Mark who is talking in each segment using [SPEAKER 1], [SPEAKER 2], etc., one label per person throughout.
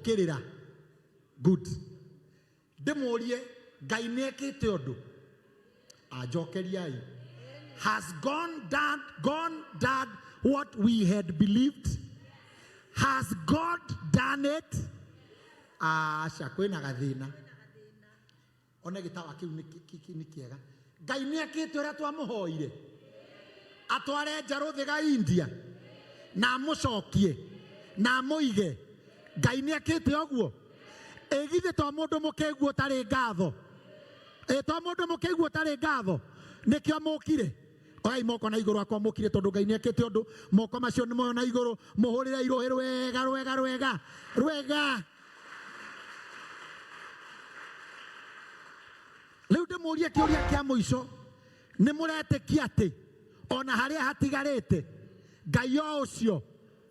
[SPEAKER 1] Tũkĩrĩra. Good. Ndĩmũrie, Ngai nĩ ekĩte ũndũ? Anjokeriai. Has God done, God done what we had believed? Has God done it? Aca, kwĩna gathĩna. One gĩtawa kĩu nĩ nĩ kĩega. Ngai nĩ ekĩte ũrĩa twamũhoire. Atware Njarũthĩga India na amũcokie na amũige. Ngai nĩ ekĩte ũguo. Ĩ githĩ to mũndũ mũkĩgu ũtarĩ ngatho? Ĩ to mũndũ mũkĩgu ũtarĩ ngatho? Nĩkĩo mũkire. Oyai moko na igũrũ akwa mũkire tondũ Ngai nĩ ekĩte ũndũ. Moko macio nĩ moyo na igũrũ. Mũhũrĩre irũhĩ rwega rwega rwega rwega. Rĩu ndĩmũrie kĩũria kĩa mũico. Nĩ mũretĩkia atĩ ona harĩa hatigarĩte Ngai o ũcio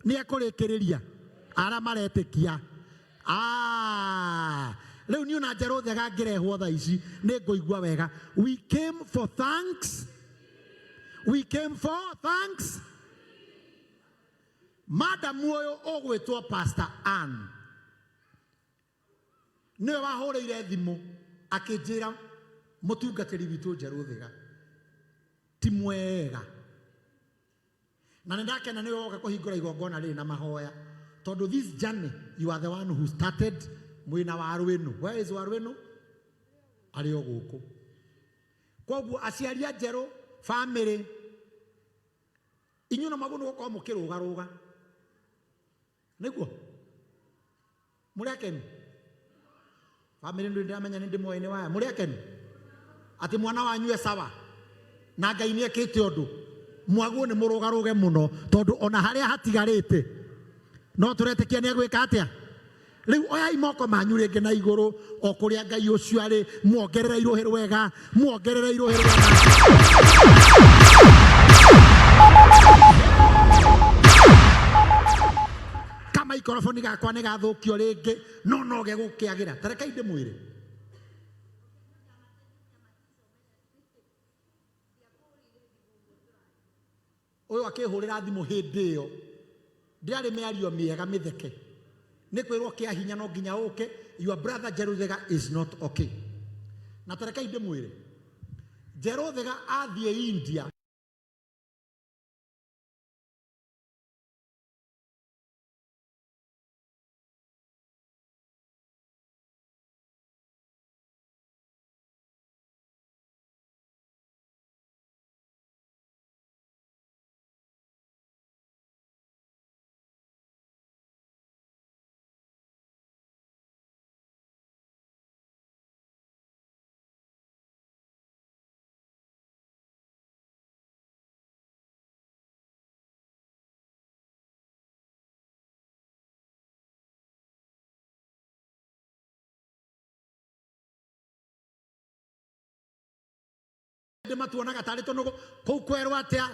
[SPEAKER 1] nĩ ekũrĩkĩrĩria arĩa maretĩkia? Ah, rĩu niĩ ona njerũ thega ngĩrehwo thaa ici nĩ ngũigua wega. We came for thanks. We came for thanks. Madam ũyũ ũgwĩtwo Pastor Ann nĩwe wahũrĩire thimũ akĩnjĩra mũtungatĩri witũ Njerũthĩga ti mwega, na nĩ ndakena nĩwe woka kũhingũra igongona rĩrĩ na mahoya, tondũ this journey you are the one who started mwĩna Warwĩnũ. Where is Warwĩnũ? Arĩ o gũkũ. Koguo aciari a Njerũ, family inyuĩ no maguo nĩ gũkorwo mũkĩrũgarũga nĩguo mũrĩ akenu. Family ndĩ ndĩramenya nĩ ndĩmoĩ nĩ waya. Mũrĩ akenu atĩ mwana wanyu e sawa na Ngai nĩ ekĩte ũndũ. Mwaguo nĩ mũrũgarũge mũno, tondũ ona harĩa hatigarĩte no tũretĩkia nĩ egwĩka atĩa. Rĩu oyai moko manyu rĩngĩ na igũrũ o kũrĩa Ngai ũcio arĩ, muongerere irũhĩ rwega, muongerere irũhĩ rwega. Kamaikoroboni gakwa nĩ gathũkio rĩngĩ, no no gegũkĩagĩra. Ta rekei ndĩmwĩre. Ũyũ akĩhũrĩra thimũ hĩndĩ ĩyo ndĩarĩ mĩario mĩega mĩtheke, nĩ kwĩrwo kĩa hinya no nginya ũke, your brother Njeruthega is not okay. Na tarekai ndĩmwĩre, Njeruthega athiĩ India ndĩmatuonaga tarĩ tũnũgũ kũu kwerwo atĩa,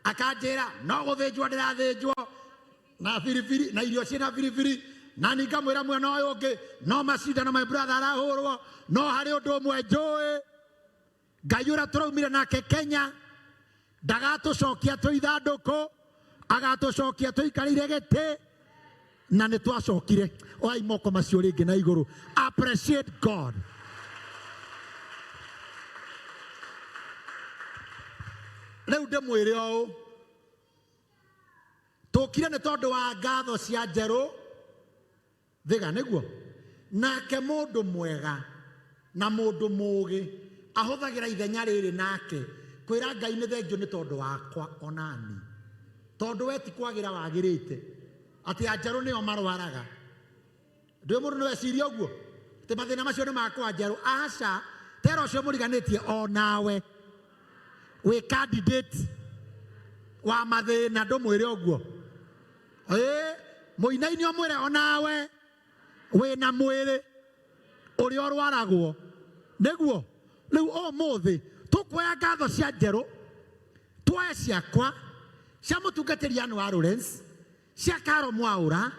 [SPEAKER 1] akanjĩra no gũthĩnjwo ndĩrathĩnjwo na biribiri na irio ciĩna biribiri, na ni ngamwĩra mwena ũyũ ũngĩ no macindano my brother arahũrwo, no harĩ ũndũ ũmwe njũĩ, Ngai ũrĩa tũraumire nake Kenya ndagatũcokia twĩ ithandũkũ, agatũcokia tũikarĩire gĩtĩ, na nĩ twacokire. Oyai moko macio rĩngĩ na igũrũ. Appreciate God. Rĩu ndĩmwĩre ũũ, tũkire nĩ tondũ wa ngatho cia Njerũ Thĩga, nĩguo? Nake mũndũ mwega na mũndũ mũũgĩ ahũthagĩra ithenya rĩrĩ nake kwĩra Ngai nĩ thengiũ nĩ tondũ wakwa onani. Tondũ we ti kwagĩra wagĩrĩte atĩ anjerũ nĩo marwaraga. Ndũĩ mũndũ no ecirie ũguo atĩ mathĩna macio nĩ makwa njerũ. Aca, tera ũcio mũriganĩtie onawe wĩ candidate wa mathĩna, ndũmwĩre ũguo. Ĩĩ, mũinaini ũmwĩre onawe wĩna mwĩrĩ ũrĩa ũrwaragwo. Nĩguo rĩu ũmũthĩ tũkuoya ngatho cia njerũ, tuoe ciakwa, cia mũtungatĩri Ann wa Lawrence, cia Karo Mwaũra,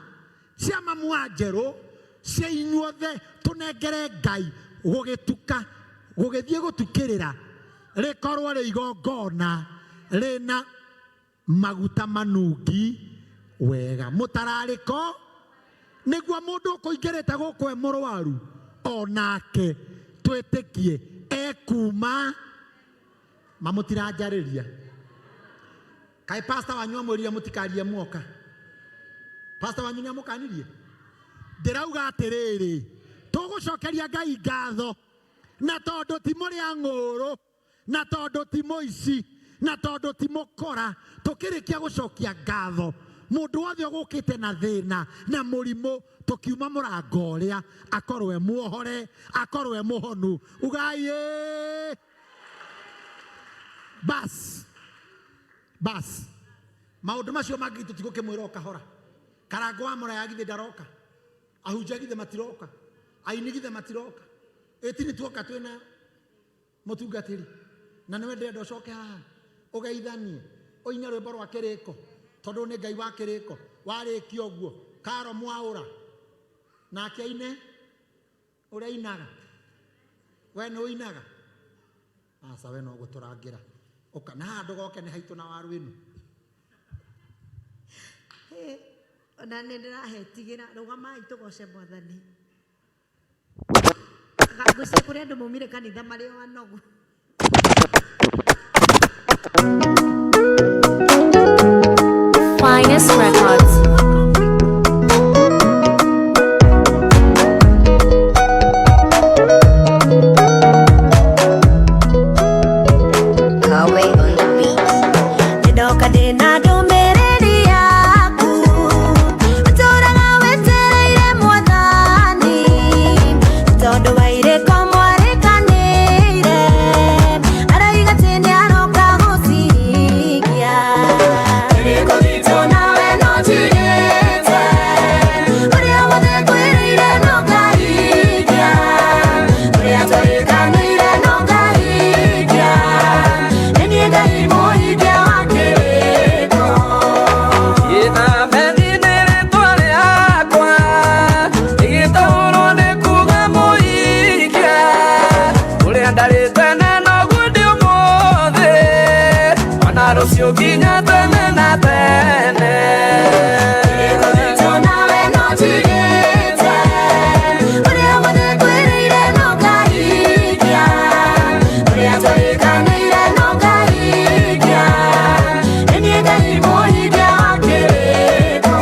[SPEAKER 1] cia mamu wa njerũ, cia inyuothe, tũnengere Ngai gũgĩtuka, gũgĩthiĩ gũtukĩrĩra, rĩkorwo rĩ igongona rĩna maguta manungi wega, mũtararĩko Nĩguo mũndũ ũkũingĩrĩte gũkũ e mũrwaru onake twĩtĩkie ekuma mamũtiranjarĩria. Kaĩ pastor wanyu amwĩrire mũtikarie muoka? Pastor wanyu nĩamũkanirie? Ndĩrauga atĩrĩrĩ, tũgũcokeria Ngai ngatho na tondũ ti mũrĩa ng'ũrũ, na tondũ ti mũici, na tondũ ti mũkora. Tũkĩrĩkia gũcokia ngatho, mũndũ wothe ũgũkĩte na thĩna na mũrimũ, tũkiuma mũrango ũrĩa akorwo e muohore, akorwo e mũhonu. Ugai ĩĩ. Bas bas, maũndũ macio mangĩ tũtigũkĩmwĩra o kahora. Karango wa mũraya githĩ ndaroka? Ahunjia githĩ matiroka? Aini githĩ matiroka? Ĩti nĩ tuoka twĩna mũtungatĩri, na nĩwe ndĩrenda ũcoke haha ũgeithanie, ũine rwĩmbo rwa kĩrĩko, tondũ nĩ Ngai wa kĩrĩko. Warĩkia ũguo, Karo Mwaũra nake aine ũrĩa ainaga. We nĩ ũinaga? Aca, we no gũtũrangĩra. Ũka na haha ndũgoke nĩ haitũ na waru ĩno.
[SPEAKER 2] Ona nĩ ndĩrahetigĩra. Rũgamai tũgoce Mwathani. Ngwĩciria kũrĩ andũ maumire kanitha marĩ o anogu.
[SPEAKER 3] Finest Records.
[SPEAKER 4] Kawe on the beat.
[SPEAKER 2] Nĩndoka ndĩna ndũmĩrĩri yaku, ũtũũraga wetereire Mwathani, tondũ wa irĩko mwarĩkanĩire, aroiga atĩ nĩaroka gũcihingia. Kĩrĩko gitũ nawe no njigĩte, ũrĩa wothe ngwĩrĩire no ngahingia, ũrĩa twarĩkanĩire no ngahingia, nĩ niĩ Ngai mũhingia wa kĩrĩko.
[SPEAKER 5] Ĩthabethi nĩ rĩtwa rĩakwa, ĩgĩtaũrwo nĩ kuga mũikia. Ũrĩa ndarĩ tene noguo ndĩ ũmũthĩ, ona rũciũ nginya tene na tene.
[SPEAKER 2] Kĩrĩko gitũ nawe no njigĩte, ũrĩa wothe ngwĩrĩire no ngahingia, ũrĩa twarĩkanĩire no ngahingia, nĩ niĩ Ngai mũhingia wa kĩrĩko.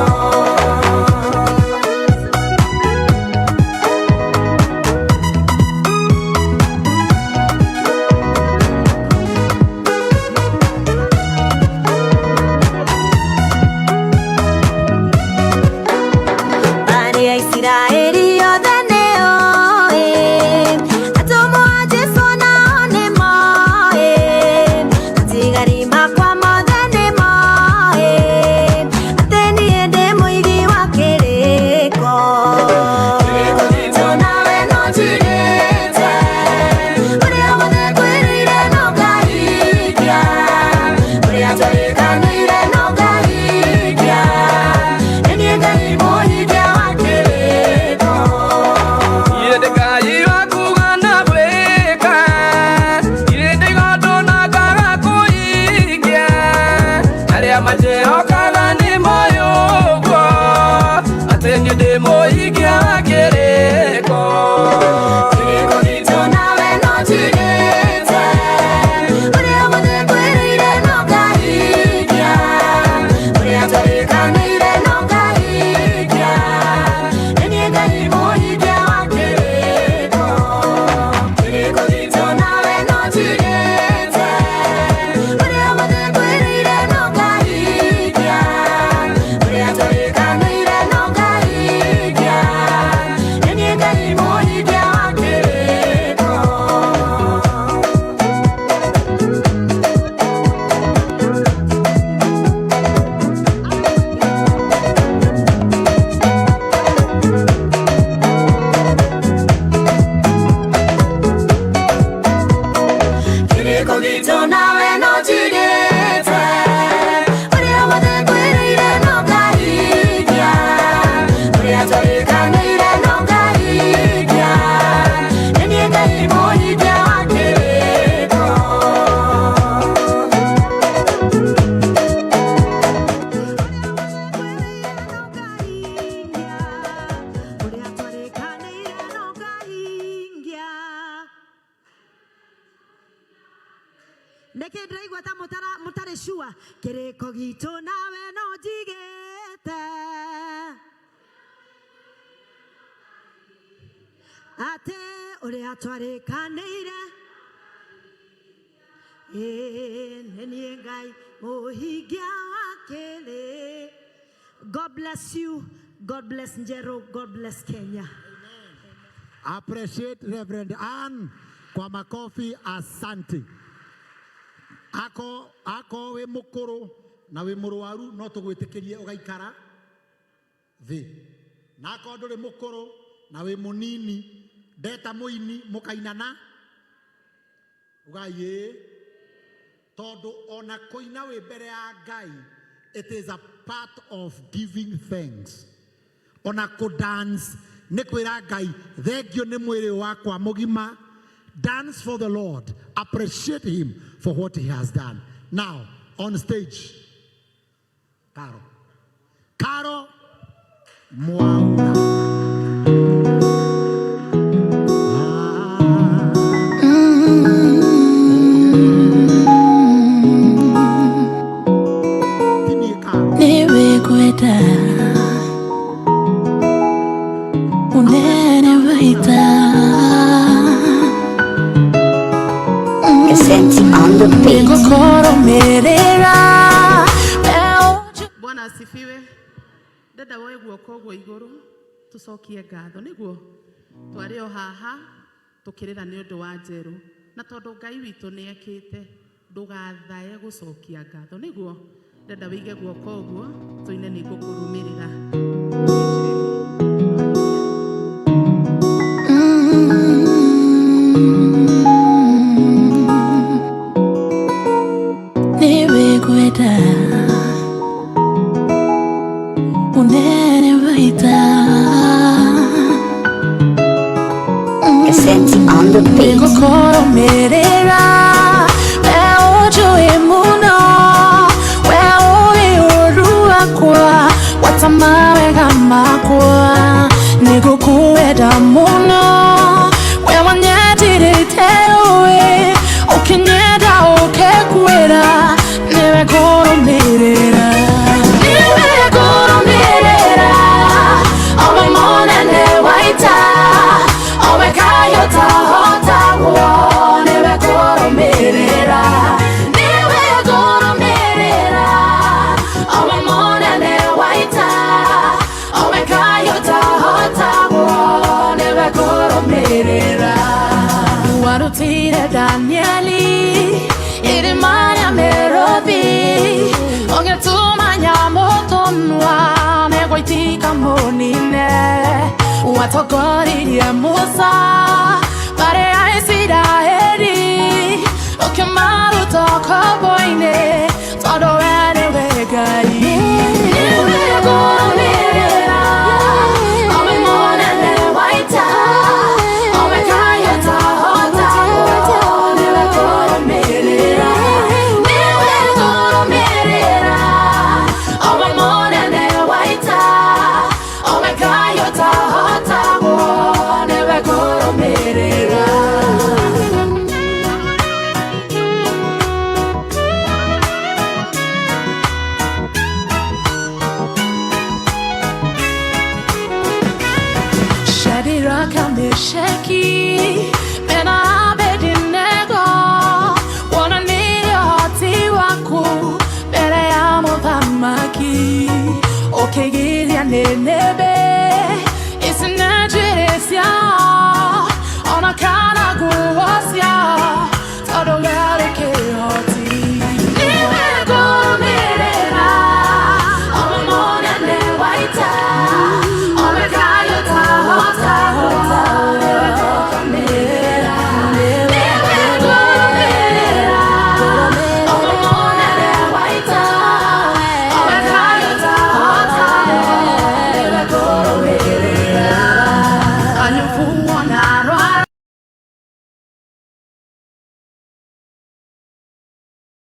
[SPEAKER 3] Nĩkĩ ndĩraigua ta mũtarĩ sure? Kĩrĩko gitũ nawe no njigĩte atĩ ũrĩa twarĩkanĩire. Ĩĩ, nĩ niĩ Ngai mũhingia wa kĩrĩ. God bless you. God bless Njeru. God bless Kenya.
[SPEAKER 1] Appreciate Reverend Ann kwa makofi. Asante. Ako ako wi mukuru na wi murwaru no tugwitikirie ugaikara thi, na ako nduri mukuru na wi munini, ndeta muini mukainana ugai ĩ, tondu ona kuina wi mbere ya Ngai, it is a part of giving thanks. Ona kũ dance nĩ kwĩra Ngai thengio nĩ mwĩrĩ wakwa mũgima. Dance for the Lord, appreciate him for what he has done. Now on stage, Caro, Caro Mwaura. Ah. Tini Caro.
[SPEAKER 2] Nĩwĩkwenda unene waita.
[SPEAKER 4] Cassette on the beat.
[SPEAKER 2] Nĩngũkũrũmĩrĩra.
[SPEAKER 6] Bwana asifiwe. Ndenda woe guoko ũguo igũrũ tũcokie ngatho nĩguo twarĩ o haha tũkĩrĩra nĩ ũndũ wa Njerũ, na tondũ Ngai witũ nĩ ekĩte, ndũgathae gũcokia ngatho. Nĩguo ndenda wĩige guoko ũguo tũine nĩ ngũkũrũmĩrĩra.
[SPEAKER 2] Nĩwĩkwenda unene waita.
[SPEAKER 4] Cassette on the beat.
[SPEAKER 2] Nĩngũkũrũmĩrĩra, we ũnjũĩ mũno, we ũĩ ũru wakwa wata mawega makwa. Nĩngũkwenda mũno, we wanyendire ũĩ ũkĩnyenda ũkĩkwĩra nĩwe ngũrũmĩrĩra, nĩwe ngũrũmĩrĩra, owe mũnene wa ita, owe kayũ tahotagwo. Nĩwe ngũrũmĩrĩra, nĩwe ngũrũmĩrĩra, owe mũnene wa ita, owe kayũ tahotagwo. Nĩwe ngũrũmĩrĩra. Warutire Danieli irima rĩa mĩrũthi, ũgĩtũma nyamũ tũnua mĩgwaitika mũnine. Watongoririe Musa mbarĩ ya Isiraeli, ũkĩmaruta ũkombo-inĩ, tondũ we nĩwe Ngai. Nĩwe ngũrũmĩrĩra, owe mũnene wa ita, owe kayũ tahotagwo. Nĩwe ngũrũmĩrĩra, nĩwe ngũrũmĩrĩra, owe mũnene wa ita, owe kayũ tahotagwo. Nĩwe ngũrũmĩrĩra. Shadraka, Meshaki mena Abednego wonanirie ũhoti waku mbere ya mũthamaki, ũkĩgiria nĩnĩmbĩ.